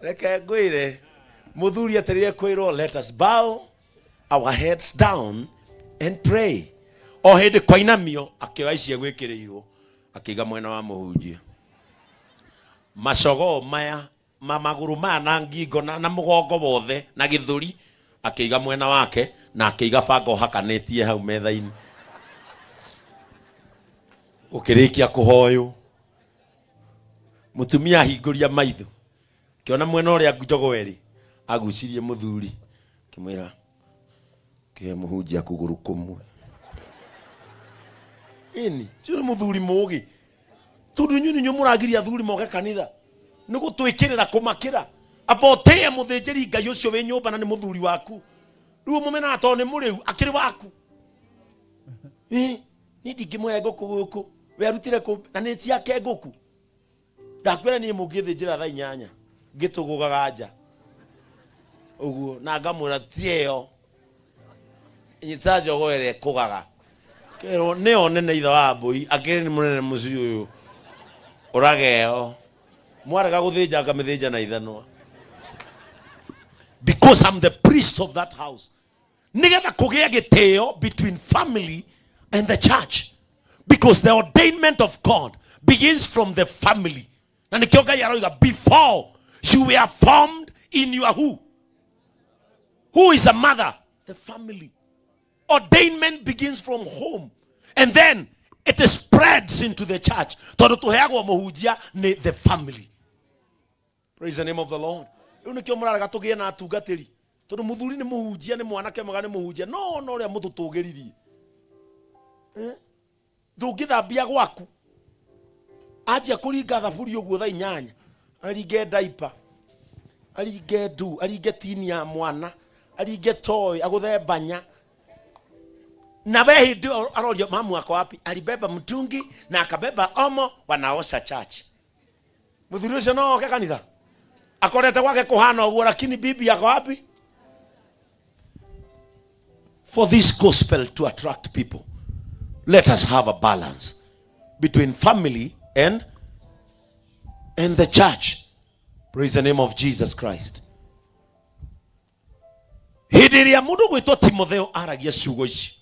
Reke ngwire muthuri atirire kwirwo, let us bow our heads down and pray. O hindi kwainamio akioya ici gwikiriirwo akiiga mwena wa muhunjia. Macogo maya maguru maya na ngingo na mugongo wothe na githuri akiiga mwena wake na akiiga banga uhakanitie hau metha-ini. Ukirikia kuhoywo mutumia ahinguria maitho kiona mwena uria njogo eri agucirie muthuri kimwira kihe muhunjia kuguru kumwe. Ini cio ni muthuri mugi tondu inyuĩ nĩinyuĩ mũragiria athuri moke kanitha nĩ gũtwĩkĩrĩra kũmakĩra. Amba ũtĩe mũthĩnjĩri Ngai ũcio wĩ nyũmba na nĩ mũthuri waku. Rĩu mũmenaga tondũ nĩ mũrĩu akĩrĩ waku. Niĩ ndingĩmũhe ngũkũ gũkũ we arutire kũ na nĩ ciake ngũkũ. Ndakwĩra niĩ mũngĩthĩnjĩra thaa 8 ngĩtũgũgaga nja ũguo na ngamwĩra ti ĩyo nyita njogo ĩrĩa ĩkũgaga. Kerwo nĩyo nene ithe wa mbũi akĩrĩ nĩ mũnene mũciĩ ũyũ ũrageo mwarega gũthĩnja ngamĩthĩnja na ithanwa. Because I'm the priest of that house. Nĩgetha kũgĩe gĩtĩo between family and the church. Because the ordainment of God begins from the family. Na nĩkĩo Ngai aroiga before you were formed in your who? Who is a mother? The family. Ordainment begins from home. And then it spreads into the church. Tondũ tũheagwo mũhunjia nĩ the family. Praise the name of the Lord. Rĩu nĩkĩo mũrarega tũgĩe na atungatĩri. Tondũ mũthuri nĩ mũhunjia, nĩ mwanake mwega nĩ mũhunjia. No no ũrĩa mũtũtũgĩririe. Ndũngĩthambia gwaku. Anjia kũringa thaburi ũguo thaa 8. Aringe diaper. Aringe ndu, aringe tini ya mwana, aringe toy, agũthe banya. Na we hĩndĩ arorio mamu ako wapi? Alibeba mtungi na akabeba omo wanaosha church. Mũthuri ũcio no oke kanitha. Akorete gwake kuhana ũguo lakini bibi yako wapi? For this gospel to attract people, let us have a balance between family and the church. Praise the name of Jesus Christ. Hĩndĩ ĩrĩa mũndũ gwĩtwo Timotheo aragia ciugo ici,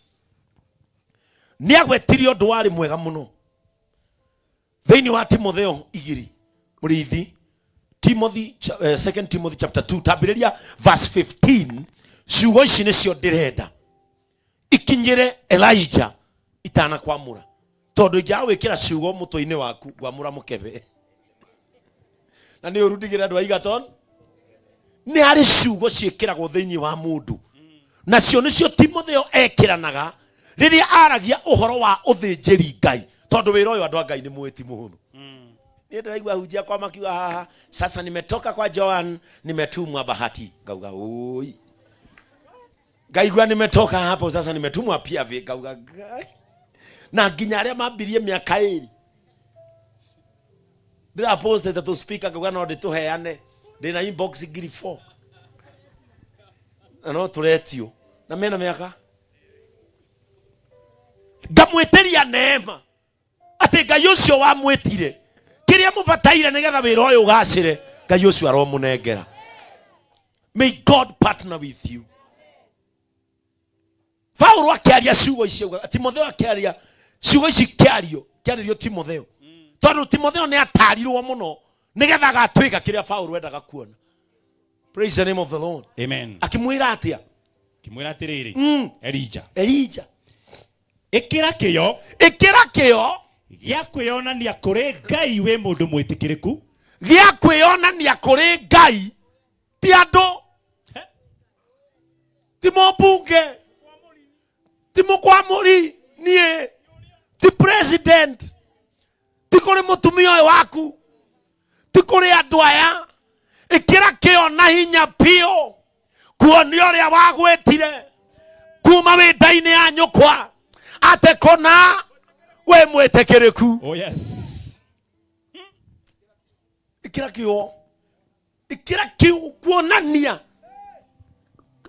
nĩagwetirie ũndũ warĩ mwega mũno. Thĩinĩ wa Timotheo 2 mũrĩithi, Timothy, 2 Timothy chapter 2 tambĩrĩria verse 15, ciugo ici nĩcio ndĩrenda ikinyĩre Elijah itanakwamũra. Tondũ ingĩaga gwĩkĩra ciugo mũtwe-inĩ waku ngwamũra mũkebe. Na nĩ ũru ndigĩre andũ a Egerton. Nĩ harĩ ciugo ciĩkĩragwo thĩinĩ wa mũndũ. Nacio nĩcio Timotheo ekĩranaga rĩrĩa aragia ũhoro wa ũthĩnjĩri Ngai. Tondũ wĩra ũyũ andũ a Ngai nĩ mũĩ ti mũhũthũ. Niĩ ndĩraigua hunjia kwa makiuga haha, sasa nimetoka kwa Joan, nimetumwa Bahati. Ngauga oi. Ngaigua nimetoka hapo sasa nimetumwa pia vi ngauga Ngai. Na nginya arĩa mambirie mĩaka 2. Ndĩrapostete tũ speaker ngauga no ndĩtũheane. Ndĩna inbox 4,000. Na no tũretio. Na mena mĩaka. Ngamwĩtĩria neema. Atĩ Ngai ũcio wamwĩtire. Kĩrĩa mũbataire nĩgetha wĩra ũyũ ũgacĩre, Ngai ũcio aromũnengera. May God partner with you. Paulo akĩaria ciugo ici, Timotheo akĩaria ciugo ici kĩarĩrio Timotheo. Tondũ Timotheo nĩ atarirwo mũno nĩgetha agatuĩka kĩrĩa Paulo endaga kuona. Praise the name of the Lord. Amen. Akĩmwĩra atĩa? Akĩmwĩra atĩrĩrĩ, Elijah. Elijah. Ĩkĩra kĩyo. Ĩkĩra kĩyo gĩa kwĩyonania kũrĩ Ngai wĩ mũndũ mwĩtĩkĩrĩku. Gĩa kwĩyonania kũrĩ Ngai ti andũ, ti mũmbunge, ti mũkwamũri niĩ, ti president, ti kũrĩ mũtumia ũyũ waku, ti kũrĩ andũ aya. Ĩkĩra kĩyo na hinya biũ kuonia ũrĩa wagwĩtire kuma wĩ nda-inĩ ya nyũkwa atĩ kũna we mwĩtĩkĩrĩku. Oh yes. Ĩkĩra kĩyo, ĩkĩra kĩyo kuonania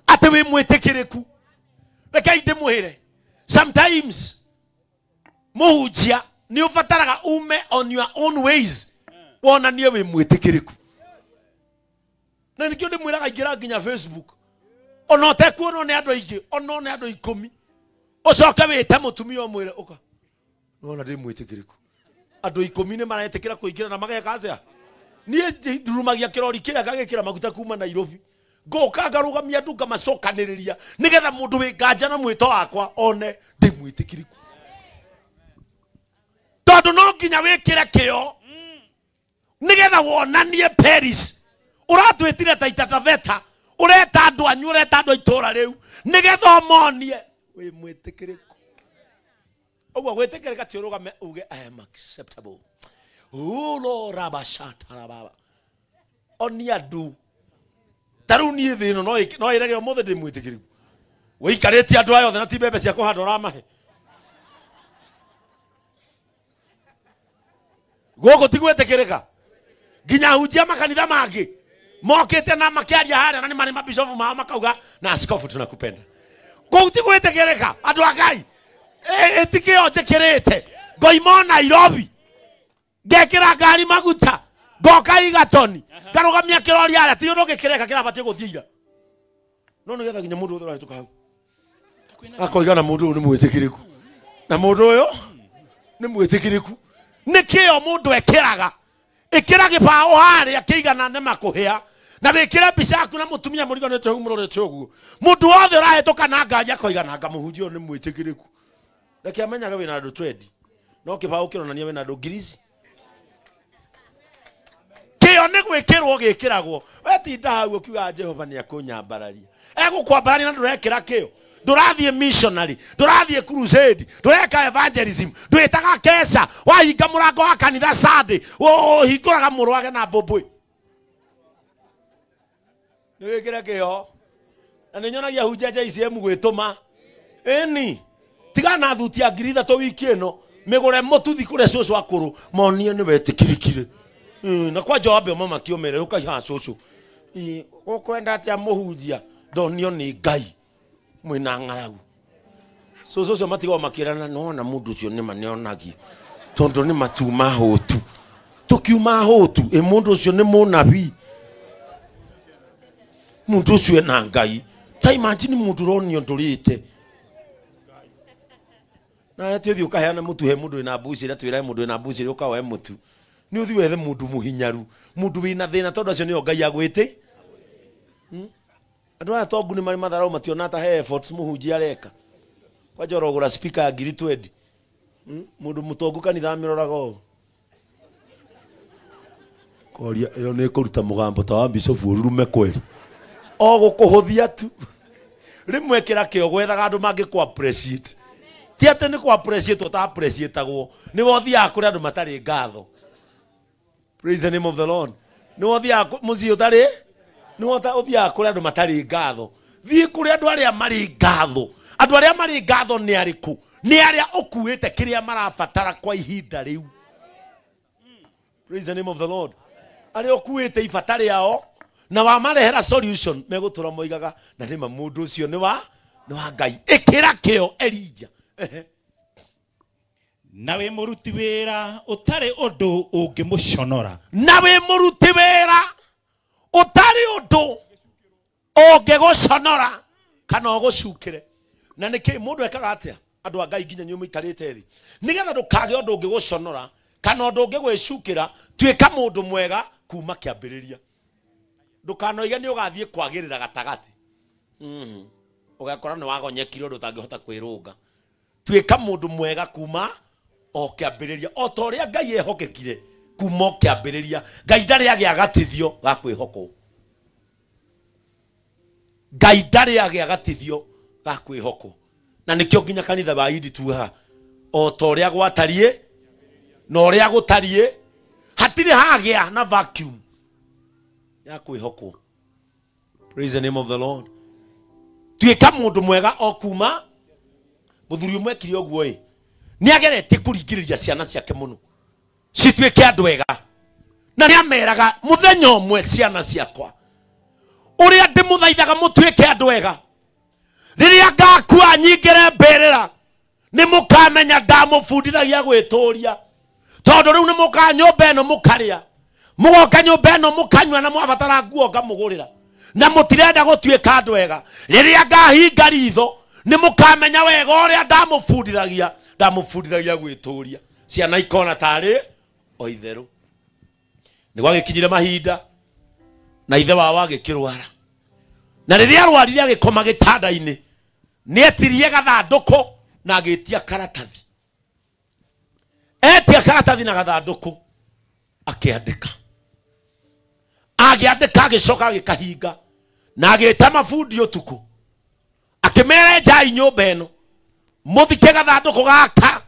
atĩ wĩ mwĩtĩkĩrĩku. Reke ndĩmwĩre, sometimes mũhunjia nĩ ũbataraga ume on your own ways wonanie wĩ mwĩtĩkĩrĩku. Na nikio ndimwiraga ingĩra nginya Facebook. Ona ũtekuonwo nĩ andũ aingĩ, onwo nĩ andũ 10. Ũcoke wĩte mũtumia ũmwĩre ũka. Nĩwona ndĩ mwĩtĩkĩrĩku. Andũ 10 nĩ maretĩkĩra kũingĩra na mageka atĩa? Niĩ ndurumagia kĩrori kĩrĩa ngagĩkĩra maguta kuma Nairobi. Ngoka ngarũgamia andũ ngamacokanĩrĩria nĩgetha mũndũ wĩ nganja na mwĩto wakwa one ndĩ mwĩtĩkĩrĩku. Tondũ no nginya wĩkĩre kĩo nĩgetha wonanie Paris. Ũratwĩtire Taita Taveta, ũreta andũ anyu, ũreta andũ a itũũra rĩu nĩgetha ũmonie wĩ mwĩtĩkĩrĩku. Ũguo gwĩtĩkĩrĩka ti ũrũgame uge I am acceptable. Ulo rabashata baba. Onia andũ. Ta rĩu niĩ thĩ ĩno no ĩrege ũmũthĩ ndĩ mwĩtĩkĩrĩku. Wĩikarĩtie andũ aya othe na ti mbembe cia kũhanda ũramahe. Gũkũ ti gwĩtĩkĩrĩka. Nginya hunjia makanitha mangĩ mokĩte na makĩaria harĩa na nĩ marĩ mabishofu mao makauga na askofu tunakupenda. Kũu ti gwĩtĩkĩrĩka andũ a Ngai. Ĩtikĩo njĩkĩrĩte ngoima Nairobi ngekĩra ngari maguta ngoka Igatoni ngarũgamia kĩrori harĩa ti ũndũ ũngĩkĩreka kĩrabatiĩ gũthiĩ ira. No nĩgetha nginya mũndũ wothe ũrahĩtũka hau akoiga na mũndũ ũyũ nĩ mwĩtĩkĩrĩku, na mũndũ ũyũ nĩ mwĩtĩkĩrĩku. Nĩ kĩo mũndũ ekĩraga. Ĩkĩra gĩbaũ harĩa kĩigana nĩ makũhĩa na wĩkĩre mbica yaku na mũtumia mũriganĩte hau mũrorete ũguo. Mũndũ wothe ũrahĩtũka na ngari akoiga na ngamũhunjia ũyũ nĩ mwĩtĩkĩrĩku. Reke amenyaga wĩna andũ 20 no kĩbaũ kĩronania wĩna andũ ngiri ici. Kĩo nĩ gwĩkĩrwo gĩkĩragwo. We tinda hau ũkiuga Jehova nĩ akũnyambararia. Egũkwambararia na ndũrekĩra kĩo. Ndũrathiĩ missionary, ndũrathiĩ crusade, ndũreka evangelism, ndwĩtaga kesha, wahinga mũrango wa kanitha Sunday, ũhingũraga mũrwage na mbũmbũĩ. Nĩ wĩkĩre kĩo. Na nĩ nyonagia hunjia JCM gwĩtũma. Ĩni. Tigana na thuti ya 3,000 wiki ĩno, mĩgũre mũtuthi kũrĩa cũcũ akũrũ, monie nĩ wetĩkĩrĩkire. Na kwanja wambe ũmwe makĩũmere ũkaiha cũcũ. Ũkwenda atĩa mũhunjia? Ndonio nĩ Ngai. Mwĩna ng'aragu. Cũcũ ũcio matigagwo makĩrana nona mũndũ ũcio nĩma nĩonagia. Tondũ nĩ matuma hũtu. Tũkiuma hũtu, ĩ mũndũ ũcio nĩ mũnabii. Mũndũ ũcio ena Ngai. Ta imagine mũndũ ũronio ndũrĩte. Na ati ũthiĩ ũkaheana mũtu he mũndũ wĩna mbuci na twĩrae mũndũ wĩna mbuci ũkaoe mũtu. Nĩ ũthiĩ wethe mũndũ mũhinyaru, mũndũ wĩna thĩna tondũ acio nĩo Ngai agwĩtĩ. Andũ aya tongu nĩ marĩ matharau mationa ta he efforts mũhunjia areka. Kwanja ũrogũra speaker ya 20,000. Mũndũ mũtongu kanitha amĩroraga ũũ. Koria ĩyo nĩ ĩkũruta mũgambo ta wa bishofu ũrurume kweri. O gũkũhũthia tu. Rĩmwe kĩra kĩo gwethaga andũ mangĩkũ appreciate. Ti atĩ nĩ kũ appreciate ũta appreciatagwo. Nĩ wothiaga kũrĩ andũ matarĩ ngatho. Praise the name of the Lord. Nĩ wothiaga mũciĩ ũtarĩ nĩ ũthiaga kũrĩ andũ matarĩ ngatho. Thiĩ kũrĩ andũ arĩa marĩ ngatho. Andũ arĩa marĩ ngatho nĩ arĩkũ? Nĩ arĩa ũkuĩte kĩrĩa marabatara kwa ihinda rĩu. Praise the name of the Lord. Arĩa ũkuĩte ibata rĩao na wamarehera solution megũtũra moigaga na nĩma mũndũ ũcio nĩ wa Ngai. Ĩkĩra kĩo Elijah. Na wĩ mũruti wĩra ũtarĩ ũndũ ũngĩmũconora. Na wĩ mũruti wĩra ũtarĩ ũndũ ũngĩgũconora kana ũgũcukĩre. Na nĩkĩ mũndũ ekaga atĩa? Andũ a Ngai nginya inyuĩ mũikarĩte thĩ. Nĩgetha ndũkagĩe ũndũ ũngĩgũconora kana ũndũ ũngĩgwĩcukĩra, tuĩka mũndũ mwega kuma kĩambĩrĩria. Ndũkanoige nĩ ũgathiĩ kwagĩrĩra gatagatĩ. Ũgakora nĩ wagonyekire ũndũ ũtangĩhota kwĩrũnga. Tuĩka mũndũ mwega kuma o kĩambĩrĩria, o ta ũrĩa Ngai ehokekire kuma o kĩambĩrĩria. Ngai ndarĩ agĩa gatithio ga kwĩhokwo. Ngai ndarĩ agĩa gatithio ga kwĩhokwo. Na nĩkĩo nginya kanitha wa Idi tugaga o ta ũrĩa gwatariĩ na ũrĩa gũtariĩ, hatirĩ hagĩa na vacuum ya kwĩhokwo. Praise the name of the Lord. Tuĩka mũndũ mwega o kuma mũthuri ũmwe ekire ũguo ĩ, nĩ ageretie kũringĩrĩria ciana ciake mũno cituĩke andũ ega, na nĩ ameraga mũthenya ũmwe ciana ciakwa ũrĩa ndĩmũthaithaga mũtuĩke andũ ega, rĩrĩa ngakua nyingĩre mbĩrĩra nĩ mũkamenya ndamũbundithagia gwĩtũria, tondũ rĩu nĩ mũkaga nyũmba ĩno mũkarĩa, Mugoka nyũmba ĩno mũkanyua na mwabatara nguo ngamũgũrĩra. Na mũtirenda gũtuĩka andũ ega. Rĩrĩa ngahinga ritho nĩ mũkamenya wega ũrĩa ndamũbundithagia. Ndamũbundithagia gwĩtũria. Ciana ikona tarĩ o itherũ. Nĩ gwagĩkinyire mahinda na ithe wao agĩkĩrwara. Na rĩrĩa arwarire agĩkoma gĩtanda-inĩ, nĩetirie gathandũkũ na agĩtia karatathi. Etia karatathi na gathandũkũ akĩandĩka. Agĩandĩka agĩcoka agĩkahinga na agĩta mabundi ũtukũ. Akĩmera enjai nyũmba ĩno, mũthike gathandũkũ gaka,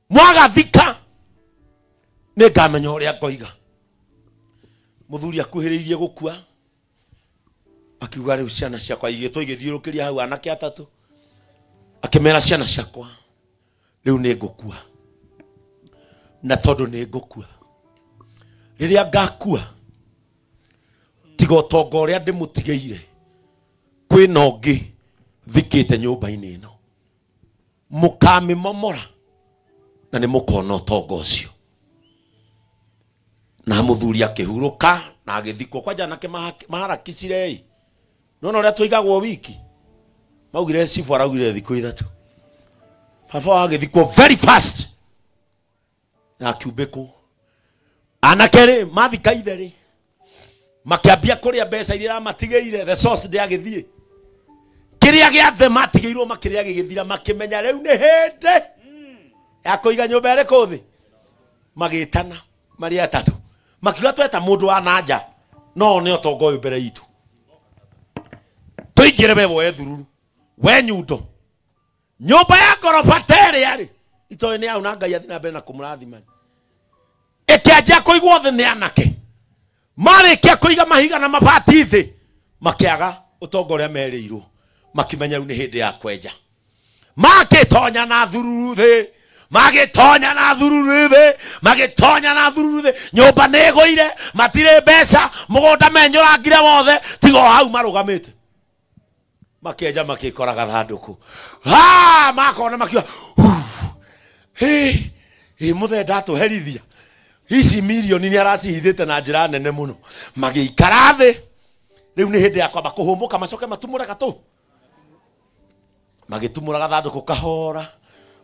mwagathika nĩngamenya ũrĩa ngoiga. Mũthuri akuhĩrĩirie gũkua akiuga rĩu ciana ciakwa igĩtwo igĩthiũrũkĩria hau anake atatũ. Akĩmera ciana ciakwa rĩu nĩ ngũkua, na tondũ nĩ ngũkua, rĩrĩa ngakua tiga ũtonga ũrĩa ndĩmũtigĩire kwĩna ũngĩ thikĩte nyũmba-inĩ ĩno, mũkamĩmomora na nĩ mũkona ũtonga ũcio. Na mũthuri akĩhurũka na agĩthikwo. Kwanja anake maharakicire ĩ, nona ũrĩa tũigagwo wiki, maugire cibu araugire thikũ ithatũ. Baba wao agĩthikwo very fast na akiumbĩkwo. Anake rĩ mathika ithe rĩ, makĩambia kũrĩa mbeca iria matigĩire, the source ndĩagĩthiĩ. Kĩrĩa gĩothe matigĩirwo makĩrĩa gĩgĩthira, makĩmenya rĩu nĩ hĩndĩ ya kũiga nyũmba ĩrĩkũ thĩ. Magĩtana marĩ atatũ, makiuga tweta mũndũ wa nanja no nĩ ũtonga ũyũ mbere itũ, tũingĩre we woe thururu we nyundo nyũmba ya ngoroba ta ĩrĩa rĩ itoĩ nĩ au na Ngai athiĩ na mbere na kũmũrathima. Ĩkĩanjia kũigwo thĩ nĩ anake, marĩkia kũiga mahiga na mabati thĩ, makĩaga ũtonga ũrĩa merĩirwo, makĩmenya rĩu nĩ hĩndĩ ya kwenja. Makĩtonya na thururu thĩ, magĩtonya na thururu thĩ, magĩtonya na thururu thĩ, nyũmba nĩ ĩgũire, matirĩ mbeca, mũgũnda menyũrangire wothe, tiga o hau marũgamĩte. Makĩenja makĩkora gathandũkũ. Ha, makona makiuga, hĩ, mũthee ndatũherithia. Ici mirioni nĩ aracihithĩte na njĩra nene mũno. Magĩikara thĩ. Rĩu nĩ hĩndĩ ya kwamba kũhũmũka macoke matumũre gatũ. Magĩtumũra gathandũkũ kahora,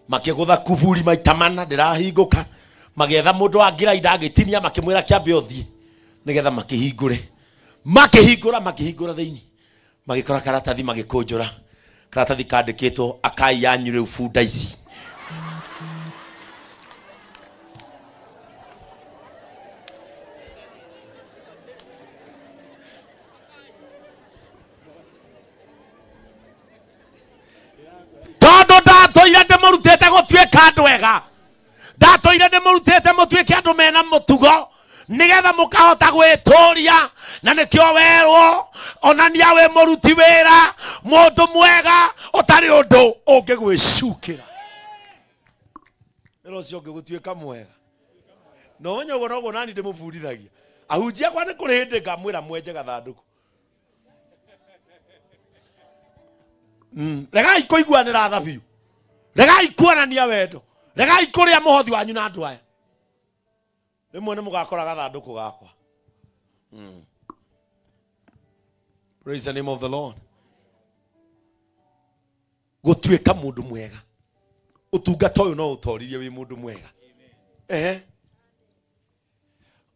makĩgũtha kuburi maita mana ndĩrahingũka, magĩetha mũndũ wa ngirainda agĩtinia, makĩmwĩra kĩambe ũthiĩ nĩgetha makĩhingũre. Makĩhingũra, makĩhingũra thĩinĩ, magĩkora karatathi, magĩkũnjũra karatathi kandĩkĩtwo akai yanyu rĩu bunda ici. Tondũ ndatũire ndĩmũrutĩte gũtuĩka andũ ega, ndatũire ndĩmũrutĩte mũtuĩke andũ mena mũtugo, nĩgetha mũkahota gwĩtũria. Na nĩkĩo werwo onania wĩ mũruti wĩra, mũndũ mwega ũtarĩ ũndũ ũngĩgwĩcukĩra. Wĩra ũcio ũngĩgũtuĩka mwega. Na ũmenye ũguo noguo nani ndĩmũbundithagia. Ahunjia akwa nĩ kũrĩ hĩndĩ ngamwĩra mwenje gathandũkũ. Regai kũiguanĩra tha biũ, regai kuonania wendo, regai kũrĩa mũhothi wanyu na andũ aya. Rĩmwe nĩ mũgakora gathandũkũ gakwa. Praise the name of the Lord. Gũtuĩka mũndũ mwega, ũtungata ũyũ no ũtoririe wĩ mũndũ mwega. Ehe.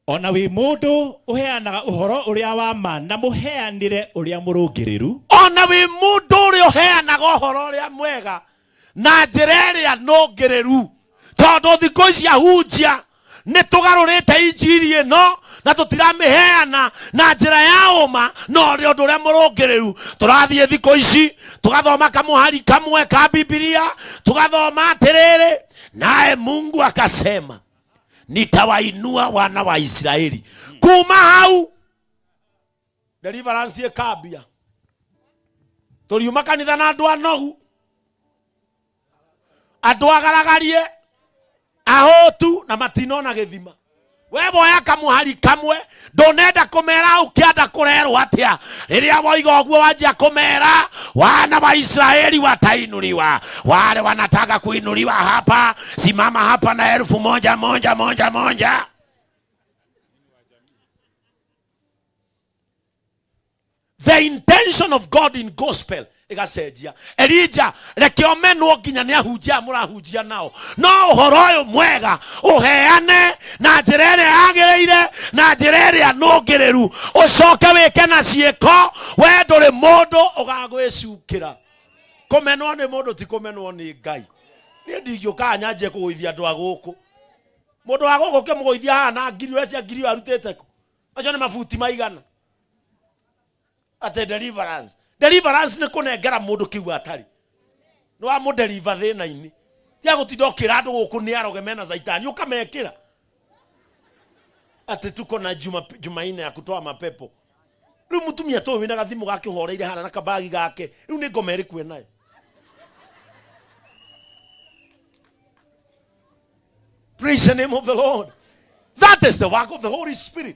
Ona wĩ mũndũ ũheanaga ũhoro ũrĩa wa ma na mũheanĩre ũrĩa mũrũngĩrĩru. Ona wĩ mũndũ ũrĩa ũheanaga ũhoro ũrĩa mwega na njĩra ĩrĩa nũngĩrĩru, tondũ thikũ ici ahunjia nĩ tũgarũrĩte injiri ĩno na tũtiramĩheana na njĩra ya ũma no ũrĩa ũndũ ũrĩa mũrũngĩrĩru. Tũrathiĩ thikũ ici tũgathoma kamũhari kamwe ka Bibilia, tũgathoma atĩrĩrĩ, naye Mungu akasema nitawainua wana wa Israeli. Kuma hau deliverance ĩkambia. Tũriuma kanitha na andũ anogu, andũ agaragarie, ahũtu na matinona gĩthima. We woya kamuhari kamwe ndunenda kumera ukienda kurerwo atia riria woiga uguo wanjia kumera wana wa Israeli watainuliwa wale wanataka kuinuliwa hapa simama hapa na 1,000 moja moja moja. The intention of God in gospel igacenjia. Elijah reke omenwo nginya ni ahunjia murahunjia nao no uhoro uyu mwega uheane na njira ĩrĩa yagĩrĩire na njira ĩrĩa nũngĩrĩru ucoke wĩke na ciĩko we ndũrĩ mũndũ ũgagwĩcukĩra. Kũmenwo nĩ mũndũ ti kũmenwo nĩ Ngai. Niĩ ndingĩũka nyanjie kũgũithia andũ a gũkũ. Mũndũ wa gũkũ ũkĩmũgũithia haha na ngiri ũrĩa cia ngiri arutĩte kũ? Macio nĩ mabuti maigana. Ate deliverance. Deliverance ni kunengera mundu kiu atari. Ni wa mu deliver thina-ini. Tia gutinda ukira andu guku ni aroge mena zaitani ukamekira. Ate tuko na Jumaine ya kutoa mapepo. Riu mutumia tu wina gathimu gake horeire hana na kabagi gake. Riu ni ngoma iriku nayo. Praise the name of the Lord. That is the work of the Holy Spirit.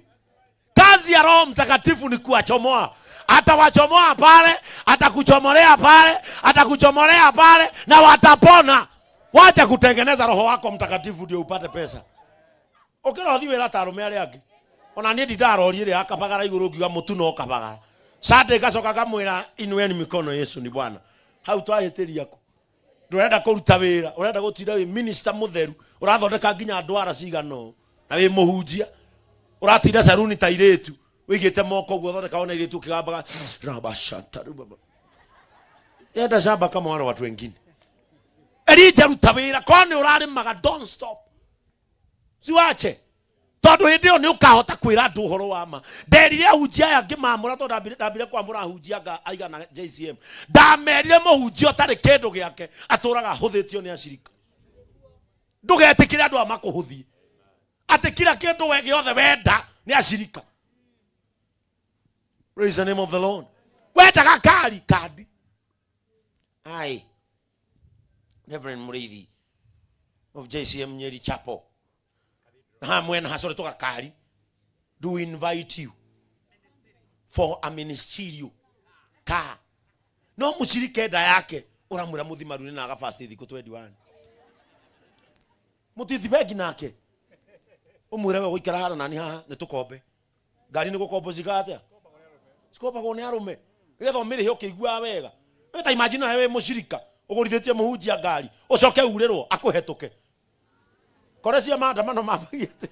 Kazi ya Roho Mtakatifu ni kuwachomoa. Atawachomoa pale, atakuchomolea pale, atakuchomolea pale na watapona. Wacha kutengeneza roho wako mtakatifu ndio upate pesa. Ukira thi wira ta arume aria angi. Ona nie ndindarorie ria akabagara iguru ngiuga mutu no kabagara. Sunday gacoka ngamwira inueni mikono Yesu ni Bwana. Hau twahitiria ku. Ndurenda kuruta wira, urenda gutinda wi minister mutheru, urathondeka nginya ndwara cigano na wi muhunjia. Uratinda saruni ta iretu. Wigite moko guo thondeka ona iretu kigambaga rabashanta rubaba. Yenda shamba kama wale watu wengine. Elijah ruta wira kwani urarimaga don't stop. Siwache. Tondu hindi iyo ni ukahota kwira andu uhoro wa ma. Nderire ahunjia aya ngimamura tondu ndambire kwamura ahunjia anga aigana JCM. Ndamerire muhunjia utari kindu giake aturaga ahuthitio ni acirika. Ndugetikire andu a makuhuthie. Ati kila kindu we giothe wenda ni acirika. Praise the name of the Lord. Wendaga kari kandi. Ai. Reverend Muriithi of JCM Nyeri Chapel. Na mwena hasore toka kari. Do invite you for a ministerial car. No mushirike nda yake uramwira muthi maruni na aga fast thikũ 21. Mutithi bengi nake. Umwire we guikara hara nani haha ni tukombe. Ngari ni gukombo ciga atia? Cikombagwo ni arume. Nigetha umirihe ukiguaga wega. We ta imagine we mushirika ugurithĩtie muhunjia ngari ucoke urirwo akuhetuke. Kore cia maandamano mambagia atia?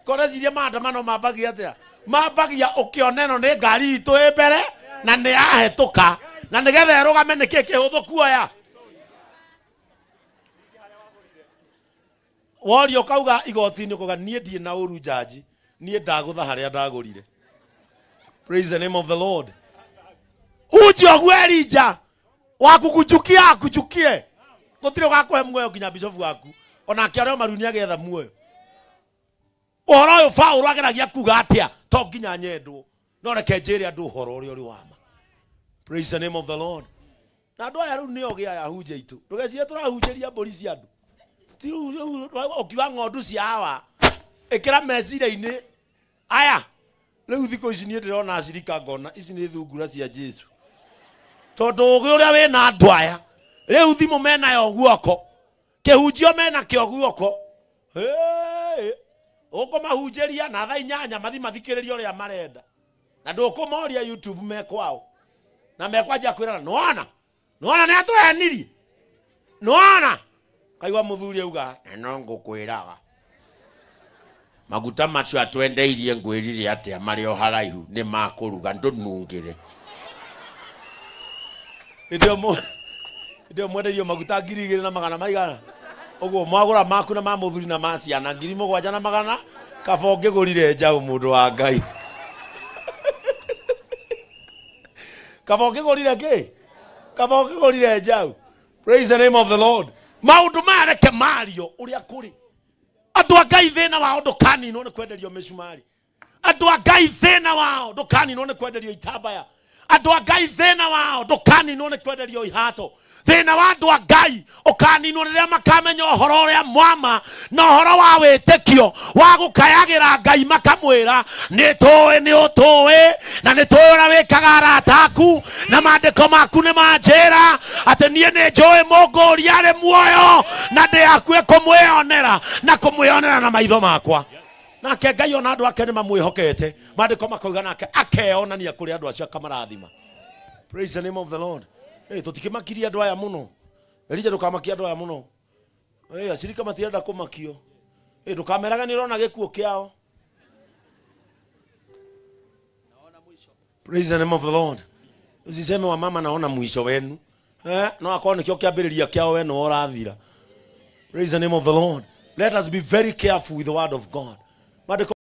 Kore ciria maandamano mambagia atia? Mambagia ukiona ĩno nĩ ngari itũ ĩ mbere na nĩ yahetũka na nĩgetha ĩrũgame nĩkĩ kĩhũthũ kuoya. Worio kauga igoti-inĩ ũkauga niĩ ndirĩ na ũru jaji, niĩ ndagũtha harĩa ndagũrire. Praise the name of the Lord. Uje ũguo Elijah wakukuchukia akuchukie. Gũtirĩ ũgakũhe muoyo nginya bishofu waku onake arĩa maruni agetha muoyo. Ũhoro ũyũ Paũlũ ageragia kuga atĩa? To nginya nyendwo no reke njĩre andũ ũhoro ũrĩa ũrĩ wa ma. Praise the name of the Lord. Na andũ aya rĩu nĩo gĩa aya hunjia itũ. Ndũgecirie tũrahunjĩria mbũri cia andũ. Ti ũkiuga ng'ondu cia hawa ĩkĩra meciria-inĩ aya. Rĩu thikũ ici niĩ ndĩrona acirika ngona ici nĩ thungura cia Jesu. Tondũ ũgĩ ũrĩa wĩna andũ aya rĩu thimũ menayo guoko, kĩhunjio menakĩo guoko. Ũkũmahunjĩria na thaa 8 mathi mathikĩrĩrie ũrĩa marenda. Na ndũkũmoria YouTube me kwao. Na mekwanjia kwĩrana nĩwona? Nĩwona nĩ atũhenirie? Nĩwona? Kaigua mũthuri auga na no ngũkwĩraga. Maguta macio atwendeirie ngwĩrire atĩa marĩ o haraihu nĩ makũruga ndũnungĩre. Hĩndĩ ĩyo mwenderio maguta 2,200 maigana. Ũguo mwagũra maku na ma mũthuri na ma ciana 7,100 kaba ũngĩgũrire njaũ mũndũ wa Ngai. Kaba ũngĩgũrire kĩ? Kaba ũngĩgũrire njaũ. Praise the name of the Lord. Maũndũ maya reke mario ũrĩa kũrĩ. Andũ a Ngai thĩna wao ndũkaninwo nĩ kwenderio mĩcumarĩ. Andũ a Ngai thĩna wao ndũkaninwo nĩ kwenderio itambaya. Andũ a Ngai thĩna wao ndũkaninwo nĩ kwenderio ihato. Thĩna wa andũ a Ngai ũkaninwo rĩrĩa makamenya ũhoro ũrĩa mwama na ũhoro wa wĩtĩkio wa gũkayagĩra Ngai makamwĩra nĩ tũĩ nĩ ũtũĩ na nĩ tũĩ ũrĩa wĩkaga arata aku na maandĩko maku nĩ manjĩra atĩ niĩ nĩ njũĩ mũngũri arĩ muoyo na ndĩ hakuhĩ kũmwĩonera na kũmwĩonera na maitho makwa. Nake Ngai ona andũ ake nĩ mamwĩhokete, maandĩko makauga nake akeyonania kũrĩ andũ acio akamarathima. Praise the name of the Lord. Hey, tũtikĩmakirie andũ aya mũno. Elija ndũkamakie andũ aya mũno. Hey, acirika matirenda kũmakio. Hey, ndũkamerage nĩ ũrona gĩkuũ kĩao. Praise the name of the Lord. Usiseme wa mama naona mwisho wenu. No akorwo nĩkĩo kĩambĩrĩria kĩao we nĩwe ũrathira. Praise the name of the Lord. Let us be very careful with the word of God. Maandĩko